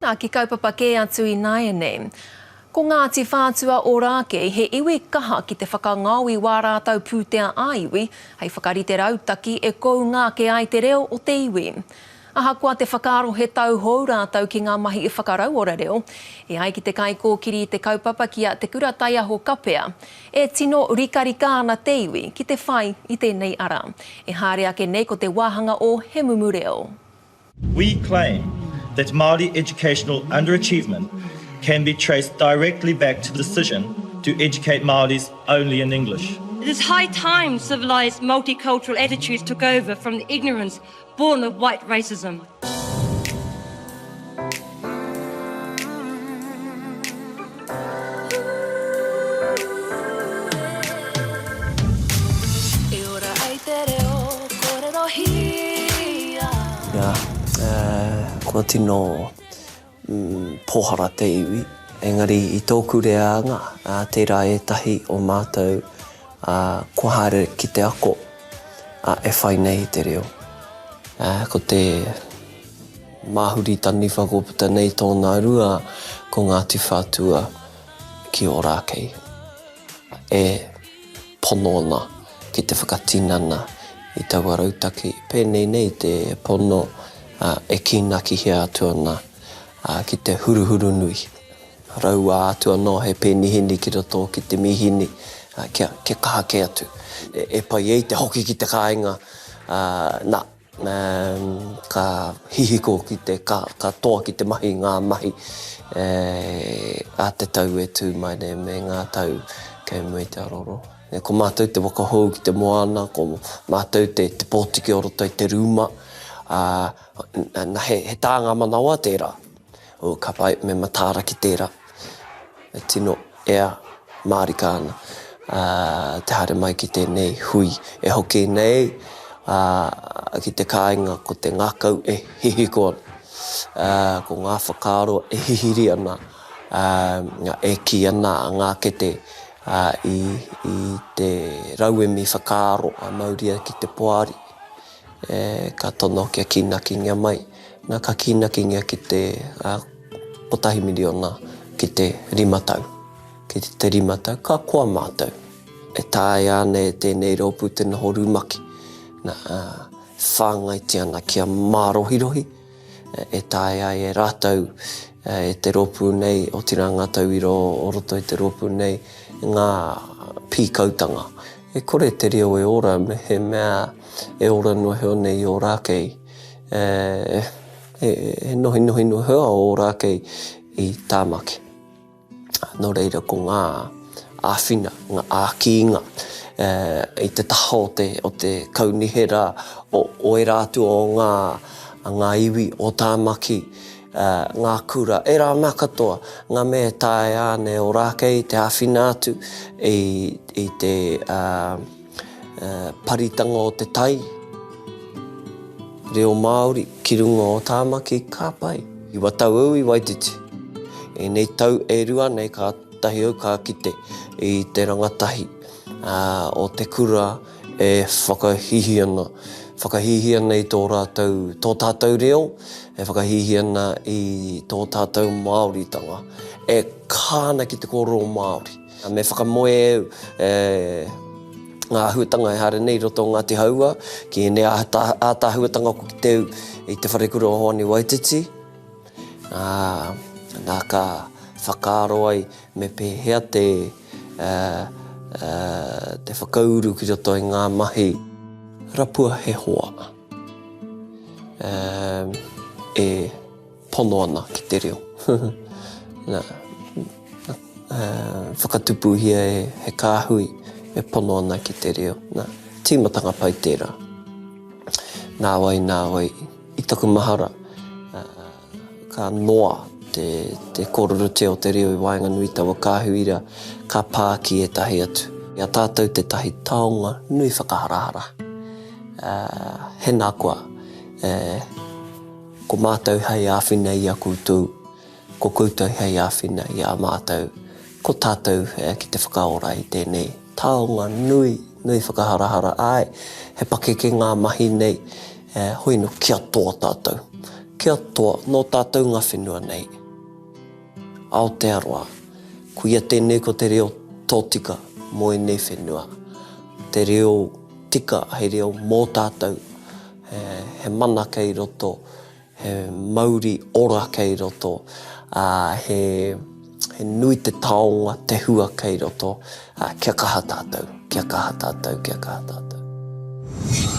Nā, ki kaupapa kē atu ināianei. Ko Ngāti Whātua Ōrākei he iwi kaha ki te whakangao i wā rātou pūtea ā-iwi hei whakarite rautaki e kounga ake ai te reo o te iwi. Ahakoa te whakaaro he tauhou rātou ki ngā mahi whakarauora reo, e ai ki te kaikōkiri i te kaupapa ki a Te Kura Taiaho Kapea, e tino rikarika ana te iwi ki te whai i tēnei ara. E haere ake nei ko te wāhanga o He Mumu Reo. We claim that Māori educational underachievement can be traced directly back to the decision to educate Māoris only in English. It is high time civilised multicultural attitudes took over from the ignorance born of white racism. E ora ai te reo, kōrerohia. Ia, kua tino pōhara te iwi, engari i tōku reanga, tērā ētahi o mātou kua haere ki te ako e whai nei i te reo. Ko te māhuri taniwha kua puta nei tōna rua ko Ngāti Whātua ki Ōrākei. E pono ana ki te whakatinana i taua rautaki, pēnei nei te pono e kīnakihia atu ana ki te huruhuru nui. Raua atu anō he pēnihini ki roto ki te mīhini kia kaha kē atu. E pai ai te hoki ki te kāinga, nā, ka hihiko ki te, ka toa ki te mahi ngā mahi a te tau e tū mai nei me ngā tau kei mua i te aroaro. Ko mātou te waka hou ki te moana, ko mātou te pōtiki o roto i te rūma, ā, nā, he tānga manawa tērā. Oh, ka pai, me mataara ki tērā. E tino ea mārika ana te haere mai ki tēnei hui e hoki nei ki te kāinga ko te ngākau e hihiko ana, ko ngā whakaaro e hihiri ana, e kī ana ngā kete i te rauemi whakaaro a mauria ki te poari. Ka tono kia kīnakingia mai. Na, ka kīnakingia ki te kotahi miriona ki te 5 tau. Ki te 5 tau, ka koa mātou. E taea ana e tēnei rōpū te noho rumaki. Na, whāngaitia ana kia mārohirohi, e taea ai e rātou, e te rōpū nei, otirā ngā tauira o roto i te rōpū nei, ngā pīkautanga. E kore te reo e ora mehemea e ora noa iho nei i Ōrākei. He nohinohi noa iho a Ōrākei i Tāmaki. Nō reira ko ngā āwhina, ngā ākīnga i te taha o te, o te kaunihera o ērā atu o ngā, ngā iwi o Tāmaki, ngā kura, ērā mea katoa, ngā mea e taea ana e Ōrākei te āwhina atu i, i te paritanga o te tai reo Māori ki runga o Tāmaki, ka pai. Iwa tau au i Waititi. Ēnei tau e rua nei kātahi au ka kite i te rangatahi o te kura e whakahīhī ana, whakahīhī ana i tō rātou, tō tātou reo, e whakahīhī ana i tō tātou Māoritanga, e kaha ana ki te kōrero Māori. Me whakamoe e au ngā āhuatanga e haere nei i roto o Ngāti Hāua, ki ēnei ātaahuatanga ko ki te au i te wharekura o Hoani Waititi, ā, nā ka whakaaro ai me pēhea te te whakauru ki roto i ngā mahi. Rapua he hoa e pono ana ki te reo. Nā, whakatupuhia he kāhui e pono ana ki te reo. Nā, tīmatanga pai tērā. Nāwai, nāwai, i taku mahara, Ka noa te kōrerotia o te reo i waenganui i taua kāhui ira, ka pā ki ētahi atu. I a tātou tētahi taonga nui whakaharahara. Hēnā koa, ko mātou hei āwhina i a koutou, ko koutou hei āwhina i a mātou, ko tātou ki te whakaora i tēnei taonga nui, nui whakaharahara. Āe, he pakeke ngā mahi nei, hoi nō kia toa tātou. Kia toa, nō tātou ngā whenua nei. Aotearoa. Koia tēnei ko te reo tōtika mō ēnei whenua. Te reo tika hei reo mō tātou. He mana kei roto, he mauri ora kei roto, ā, he, he nui te taonga, te hua kei roto, ā, kia kaha tātou, kia kaha tātou, kia kaha tātou.